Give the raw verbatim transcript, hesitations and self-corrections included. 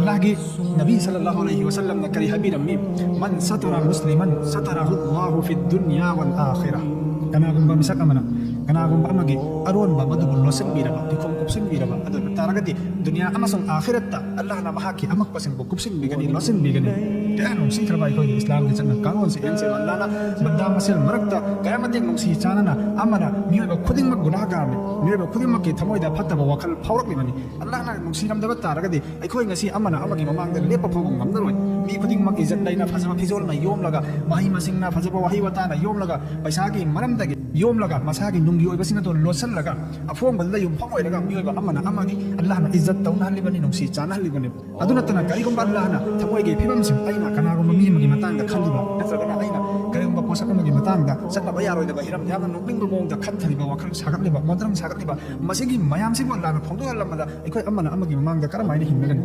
ꯑꯜꯂꯥꯍꯒꯤ ꯅꯕꯤ ꯁꯜꯂꯜꯂꯥꯍꯨ ꯑꯂꯩꯍꯤ ꯋꯁꯜꯂꯝꯅ ꯀꯔꯤ ꯍꯥꯏꯕꯤꯔꯝꯃꯤ? "ꯃꯟ ꯁꯇꯔ ꯃꯨꯁꯂꯤꯃꯟ ꯁꯇꯔꯍꯨ ꯑꯜꯂꯥꯍꯨ ꯐꯤꯗ ꯗꯨꯅꯤꯌꯥ ꯋꯜ ꯑꯥꯈꯤꯔꯥ"꯫ ꯀꯅꯥꯒꯨꯝꯕ ꯃꯤꯁꯛ ꯑꯃꯅ ꯀꯅꯥꯒꯨꯝꯕ ꯑꯃꯒꯤ ꯑꯔꯣꯟꯕ ꯃꯗꯨꯕꯨ ꯂꯣꯠꯁꯤꯟꯕꯤꯔꯕ, ꯇꯨꯈꯣꯡ ꯀꯨꯞꯁꯤꯟꯕꯤꯔꯕ ꯑꯗꯨ ꯑꯣꯏꯕ ꯇꯥꯔꯒꯗꯤ, ꯗꯨꯅꯤꯌꯥ ꯑꯃꯁꯨꯡ ꯑꯥꯈꯤꯔꯠꯇ ꯑꯜꯂꯥꯍꯅ ꯃꯍꯥꯛꯀꯤ ꯑꯃꯛꯄꯁꯤꯡꯕꯨ ꯀꯨꯞꯁꯤꯟꯕꯤꯒꯅꯤ, ꯂꯣꯠꯁꯤꯟꯕꯤꯒꯅꯤ꯫ ꯀꯌꯥ ꯅꯨꯡꯁꯤꯈ꯭ꯔꯕ ꯑꯩꯈꯣꯏꯒꯤ ꯏꯁꯂꯥꯝꯒꯤ ꯆꯠꯅ ꯀꯥꯡꯂꯣꯟꯁꯦ ꯌꯦꯡꯁꯦꯕ꯫ ꯑꯜꯂꯥꯍꯅ ꯕꯟꯗꯥ ꯃꯁꯦꯜ ꯃꯔꯛꯇ ꯀꯌꯥ ꯃꯇꯤꯛ ꯅꯨꯡꯁꯤ ꯆꯥꯟꯅꯅ ꯑꯃꯅ ꯃꯤꯑꯣꯏꯕ ꯈꯨꯗꯤꯡꯃꯛ ꯒꯨꯅꯥꯍꯒꯥꯔꯅꯤ, ꯃꯤꯑꯣꯏꯕ ꯈꯨꯗꯤꯡꯃꯛꯀꯤ ꯊꯃꯣꯏꯗ ꯐꯠꯇꯕ ꯋꯥꯈꯜ ꯐꯥꯎꯔꯛꯂꯤꯕꯅꯤ꯫ ꯑꯜꯂꯥꯍꯅ ꯅꯨꯡꯁꯤꯔꯝꯗꯕ ꯇꯥꯔꯒꯗꯤ ꯑꯩꯈꯣꯏ ꯉꯁꯤ ꯑꯃꯅ ꯑꯃꯒꯤ ꯃꯃꯥꯡꯗ ꯂꯦꯞꯄ ꯐꯥꯎꯕ ꯉꯝꯂꯔꯣꯏ꯫ ꯃꯤ ꯈꯨꯗꯤꯡꯃꯛ ꯏꯖꯠ ꯂꯩꯅ ꯐꯖꯕ ꯐꯤꯖꯣꯜꯅ ꯌꯣꯝꯂꯒ, ꯃꯍꯩ ꯃꯁꯤꯡꯅ ꯐꯖꯕ ꯋꯥꯍꯩ ꯋꯥꯇꯥꯅ ꯌꯣꯝꯂꯒ, ꯄꯩꯁꯥꯒꯤ ꯃꯔꯝꯗꯒꯤ ꯌꯣꯝꯂꯒ, ꯃꯁꯥꯒꯤ ꯅꯨꯡꯒꯤ ꯑꯣꯏꯕꯁꯤꯡ ꯑꯗꯨ ꯂꯣꯠꯁꯤꯜꯂꯒ, ꯑꯐꯣꯡꯕꯗꯨꯗ ꯌꯨꯝꯐꯝ ꯑꯣꯏꯔꯒ ꯃꯤꯑꯣꯏꯕ ꯑꯃꯅ ꯑꯃꯒꯤ ꯑꯜꯂꯥꯍꯅ ꯏꯖꯠ ꯇꯧꯅꯍꯜꯂꯤꯕꯅꯤ, ꯅꯨꯡꯁꯤ ꯆꯥꯟꯅꯍꯜꯂꯤꯕꯅꯤ꯫ ꯑꯗꯨ ꯅꯠꯇꯅ ꯀꯔꯤꯒꯨꯝꯕ ꯑꯜꯂꯥꯍꯅ ꯊꯃꯣꯏꯒꯤ ꯐꯤꯕꯝꯁꯤꯡ, ꯑꯩꯅ ꯀꯅꯥꯒꯨꯝꯕ ꯃꯤ ꯑꯃꯒꯤ ꯃꯇꯥꯡꯗ ꯈꯜꯂꯤꯕ, ꯅꯠꯇ꯭ꯔꯒꯅ ꯑꯩꯅ ꯀꯔꯤꯒꯨꯝꯕ ꯄꯣꯠꯁꯛ ꯑꯃꯒꯤ ꯃꯇꯥꯡꯗ ꯆꯠꯅꯕ ꯌꯥꯔꯣꯏꯗꯕ ꯍꯤꯔꯝ, ꯌꯥꯝꯅ ꯅꯣꯛꯅꯤꯡꯕ ꯃꯑꯣꯡꯗ ꯈꯟꯊꯔꯤꯕ, ꯋꯥꯈꯜ ꯁꯥꯒꯠꯂꯤꯕ, ꯃꯣꯗꯔꯟ ꯁꯥꯒꯠꯂꯤꯕ, ꯃꯁꯤꯒꯤ ꯃꯌꯥꯝꯁꯤꯕꯨ ꯑꯜꯂꯥꯍꯅ ꯐꯣꯡꯗꯣꯛꯍꯜꯂꯝꯕꯗ ꯑꯩꯈꯣꯏ ꯑꯃꯅ ꯑꯃꯒꯤ ꯃꯃꯥꯡꯗ ꯀꯔꯝꯍꯥꯏꯅ ꯍꯤꯡꯒꯅꯤ?